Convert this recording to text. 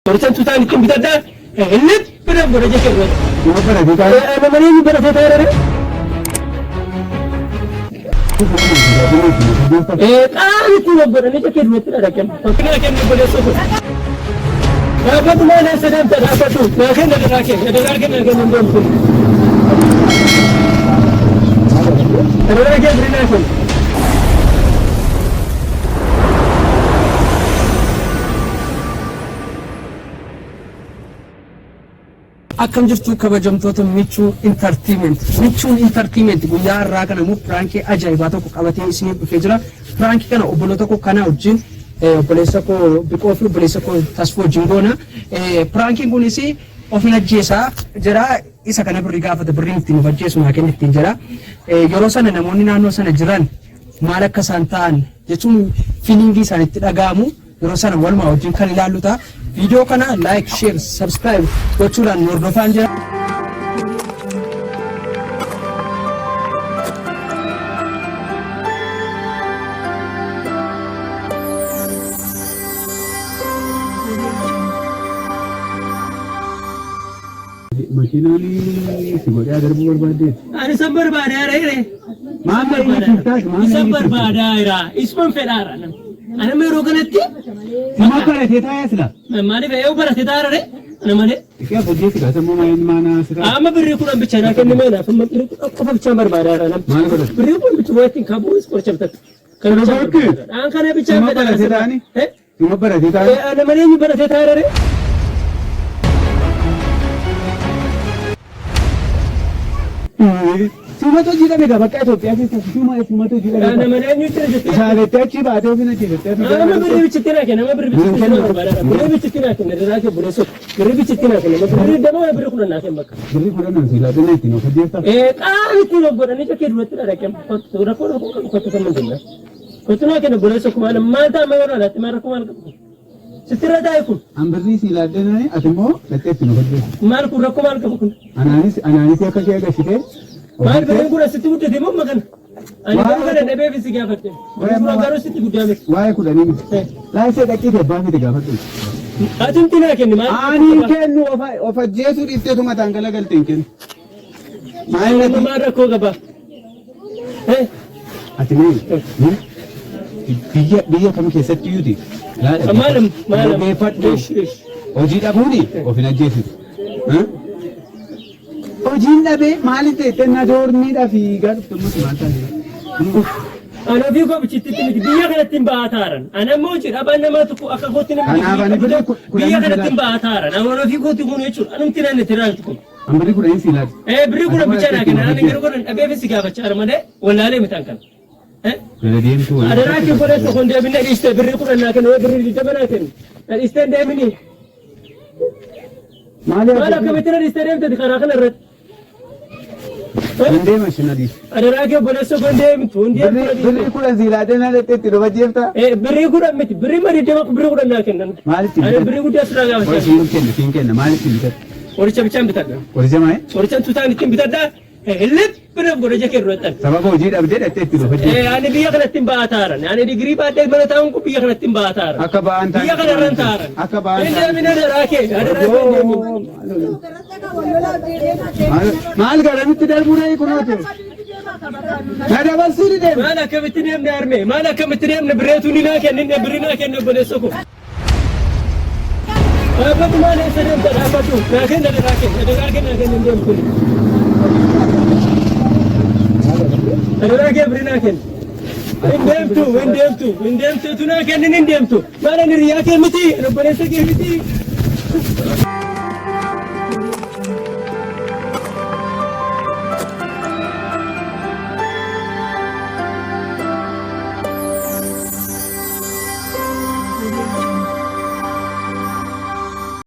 Qorichan tutaan ittiin bitadhaa. Lippi nan godha jechuudha. Nama baratee taa'e. Ana malee inni baratee taa'e ree. Qaama ittiin of godhanii jechuudha duratti dhadhaqan. Fakkii kennu obboleessa koo. Dhaabbatu maal eessa deemta dhaabbatu. Naa kenna daraa kee. Daraa kee naa kennu hin deemtu. Daraa kee birii naa kennu. Akkam jirtu kabajamtoota Michuu Entertainment. Michuun Entertainment guyyaa har'aa kana immoo piraankii ajaa'ibaa tokko qabatee isiniif dhufee jira. Piraankii kana obboloota koo kanaa wajjin obboleessa koo Biqoo fi obboleessa koo Tasfoo wajjin goona. Piraankiin kunis of hin ajjeesaa jira. Isa kana birrii gaafata birriin ittiin of ajjeesu naa kenni ittiin jedha. Yeroo sana namoonni naannoo sana jiran maal akka isaan ta'an jechuun fiilingii isaanitti dhaga'amu yeroo sana walumaa wajjin kan ilaallu ta'a. Viidiyoo kana like, share, subscribe gochuudhaan nu hordofaan jira. Makiinaan si godhee darbuu barbaaddeeti. Ani san barbaadaa jira. Maal inni siif taate? Maal Isan inni siif taate? barbaadaa jira. Isuman fedhaara. Ani amma yeroo kanatti Sima baratee taa'ee sila. maaliif yoo barate taarare ana malee. Iqee hojii si gaasa immoo maal maana si taate? Amma birrii 10 bicha naa kenni mee naaf amma birrii 10 qofa bichaan barbaadaa jira namni. Maal godhata? Birrii 10 bicha waa ittiin kabuu qoricha bitatu. Kana bichaan Bakki. barbaada. Aan kana bichaan Sima fedhaara. baratee taa'anii? Eh? Sima baratee taa'anii? Ana malee eenyu baratee taarare? Sumatu hojii dhabe gaa bakka Itoophiyaa keessatti suma sumatu hojii dhabe. Ana malee eenyu jira jettee? Isaanitti achi baatee ofin ajjeefattee fi Nama birrii bichitti naa kenna, nama birrii bichitti Kennu. naa barbaada. Birrii bichitti naa kenna, daraa kee buleessu. Birrii bichitti naa kenna, birrii dama birrii 10 naa kenna bakka. Birrii 10 nan siilaa dina ittiin of ajjeefta. Qaama ittiin of godhanii jekkee duratti dhadhaqee rakkoo rakkoo qabu kottu kan jenna. Kottu naa kenna buleessu kuma maal ta'a maal alaatti maal rakkoo maal qabu. Sitti irra taa'e kun An birrii siilaa dina ati immoo dhattee ittiin of ajjeefta. maal kun rakkoo maal qabu kun. Anaanis anaanis akka ishee agarsiisee. Maal birriin kun asitti guddate moo makana? Ani garuu kana dhabeef si gaafadhe. Birriin kun garuu sitti guddaa miti. Waa'ee kudhanii miti. Laayisee dhaqiite abbaa fide gaafadhu. Atumti naa kenni maal? Ani hin kennu of ajjeesuu dhiifteetu mataan galagalte hin kennu. Maal Nama maal rakkoo qaba? Ati mee biyya biyya kam keessatti iyyuuti. Maalam maalam. Dhaggeeffadhu. Hojii dhabuuni of hin ajjeesitu. Hojiin dhabee maaliif ta'e na doormiidhaa fiigaa dhufte ammas maal taate? Ani ofii koo bichittitti miti biyya kanatti hin ba'aa taaran. Ani ammoo hojii dhabaan namaa tokko akka kootti namni Kanaaf ani birrii biyya kudhanii kanatti hin ba'aa taaran. Ani ofii kootti kun jechuudha. Anumti naan itti raantu kun. An birrii kudhanii sii laata. Birrii 10 bichaa naa kenna. Ani garuu kana dhabeef si gaafachaa jira malee wallaalee mitaan kana. Jala deemtuu waliin. Adaraa kee godhe tokko hin deebine dhiiste birrii 10 naa kennu birrii 20 naa kennu. Na dhiistee hin deemini. Maali Maal akkamitti na dhiistee deemte karaa kana irratti? Hin deema isin adiif. Adaraa kee obboleessa koo hin deemtu hin deemtu na dhiiste. Birrii 10 sii laatee na dhaqxee itti dhufa jeefta. Birrii 10 miti birrii ma 20 birrii 10 naa kennan. Maalitti Ani birrii guddaa sirraa Qoy gaafachaa. siin kenna siin kenna maalitti bitadha? Qoricha bichaan bitadha. Qoricha maali? Qoricha tutaan ittiin bitadha. Lippi naaf godha jekee duratti. Sababa hojii dhabdee dhaqxee itti dhufa jeefta. Ani biyya kanatti hin ba'aa taaran. Ani digirii baadhee mana taa'uun kun biyya kanatti hin ba'aa taaran. Akka ba'aan taane. Biyya kana irra hin taaran. Akka ba'aan Hin taane. deemin adaraa kee. Adaraa kee hin deemin. Maal garamitti darbuu ree kunuutu? Na dabarsuu ni deema. Maal akkamitti deemne harmee? Maal akkamitti deemne birreetu ni naa kenninne birri naa kenne obboleessa koo. Dhaabbatu maal eessa deemta dhaabbatu? Naa kenna adaraa kee. Adaraa kee naa kenna hin deemtu. Adaraa kee birri naa kenna. Hin deemtu, hin deemtu, hin deemtu, tu naa kennin hin deemtu. Maal ani hiriyaa kee miti, ani obboleessa kee miti.